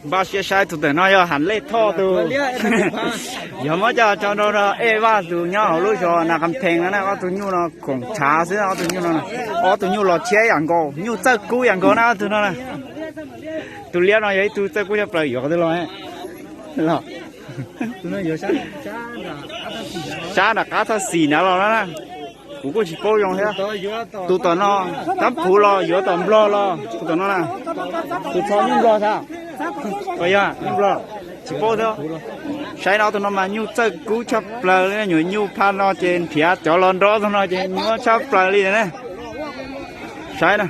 Npaj siab saib tus ntawm no yog Ham Lej Thoj tus. Yog muab coj tso nrau rau Ej Vaj tus nyob hauv lub zos Nas Qas Phees no na. Ob tug nyuj no khoom tshav xwb, ob tug nyuj no, ob tug nyuj los tshiab yam nkaus, nyuj txawj kub yam nkaus na ob tug no na. Tus liab no yog ib tug txawj kub tshaj plaws, yuav qhov twg los? Sab nram qab thaj xis nrad los na. Kuv kuj tsis paub zoo thiab. Tus tom no, tab phuv los yuav tom nplog los tus tom no na. Tus txho nyuj nplog thiab. Yog nyuj nplog, tsis paub thiab. Saib no tus no mas nyuj txawj kub tshaj plaws li, nyuam nyuj phaj no ces nrhiav cov los nrau tus no ces nyuaj tshaj plaws li ne. Saib na,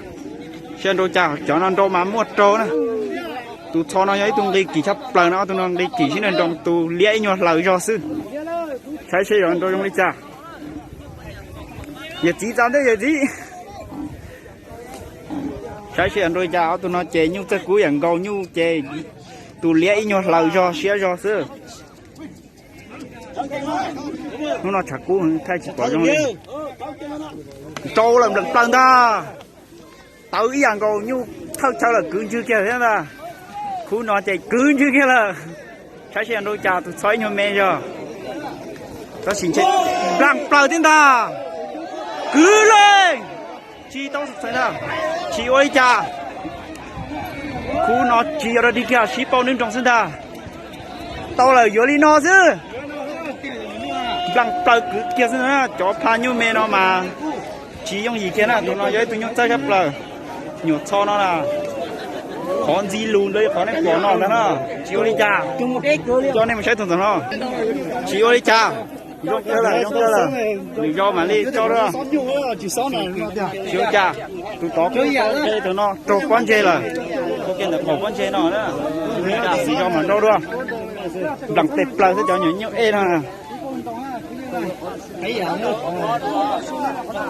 seb nrau cas, cov no nrau mas muaj rau na. Tus txho no yog ib tug nqi kim tshaj plaws no, ob tug no nqi kim sib nrau, tus liab ib nyuag hlaws zog xwb. Saib seb yuav nrau zoo li cas. Yawm txiv txav ntej yawm txiv. Saib seb yuav nrau li cas, ob tug no ces nyuj txawj kub yam nkaus, nyuj ces tus liab ib nyuag hlaws zog siab zog xwb. Hnub no tshav kub thaij tsis pom zoo li. Nrau lawm nplees plaws ntag. Tawv ib yam nkaus, nyuj thawj chaw lawm, kwv ntswg kiag thiab ntag. Khub no ces kwv ntswg kiag lawm. Saib seb yuav nrau cas, tus txho ib nyuag me zog. Tab sis ntshe nplees plaws thiab ntag. Kwv leej. Tsis tau txhais ntag. Tsis ua li cas. Khub no tsis yog dog dig kiag, sib pauj nroo nroo xwb ntag. Tau lawm, yuav li no xwb. Nplees plaws kwv kiag xwb na, cov phaj nyuj me no mas tsis yooj yim kiag na. Tus no yog ib tug nyuj txawj tshaj plaws. Nyuam txho no na, qhov ntxi lus ntawd qhov nej pom no ntag na. Tsis ua li cas, coj nej mus saib tus ntawm no. Tsis ua li cas, zoo kawg lawm, zoo kawg lawm. Nws zoo mam li tso dua. Tsis ua li cas, tus tod, tus no raug pob ntseg lawm. Ua ke ntawm qaum pob ntseg no na. Tsis ua li cas, tsis zoo mam nrau dua. Nplees tes plaws xwb cov nyuam nyuj ej no.